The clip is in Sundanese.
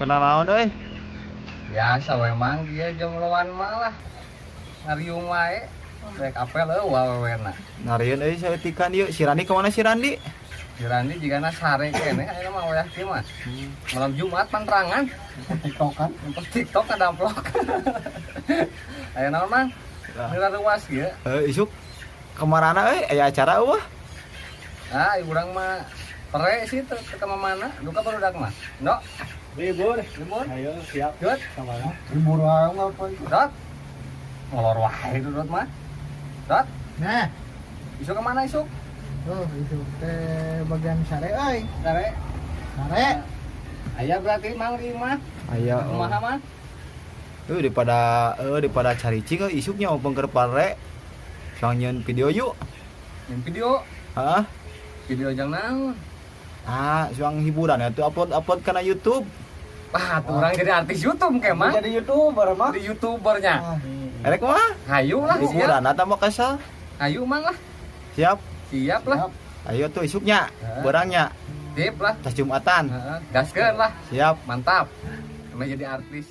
Kunaon euy? Biasa we, Mang, dia jombloan mah lah. Ngariung wae. Rek apel euweuh awewena. Narieun euy saeutikan ieu. Si Randi kemana, si Randi? Si Randi jigana sare keneh ayeuna mah, wayah kieu mah. Malam Jumat pantrangan. TikTok kan. Nonton TikTok kadamplok. Aya naon, Mang? Ngira ruas kieu. Eh, isuk kemarana euy, aya acara euweuh? Ah, ibu urang mah pere sih teu teu ka mana? Duka barudak mah. Ndok, Libur. Libur. Ayo siap. Dut, Sama. Libur wae ngapa itu. Dot. Ngolor wae Dut mah. Dot, Nah, isuk kemana isuk? Tuh itu teh bagian sare euy. Sare. Sare. Aya berarti Mang di imah. Aya. Kumaha mah? Daripada caricing euy, isuknya openg keur pare. Soang nyieun video yuk. Yang video, Hah? Video jang naon? Ah, soang hiburan ya tuh, upload-upload kana YouTube. Wah, tuh orang jadi artis YouTube kayak mah. Jadi YouTuber mah. Di YouTubernya. Ah. Erek mah? Hayu lah, siap. Hiburan atau mau kesal? Hayu, Mang, lah. Siap. Siap lah. Siap. Ayo tuh isuknya, Heeh. barangnya, Sip lah. tas Jumatan. Heeh, gaskeun lah. Siap. Mantap. Emang jadi artis.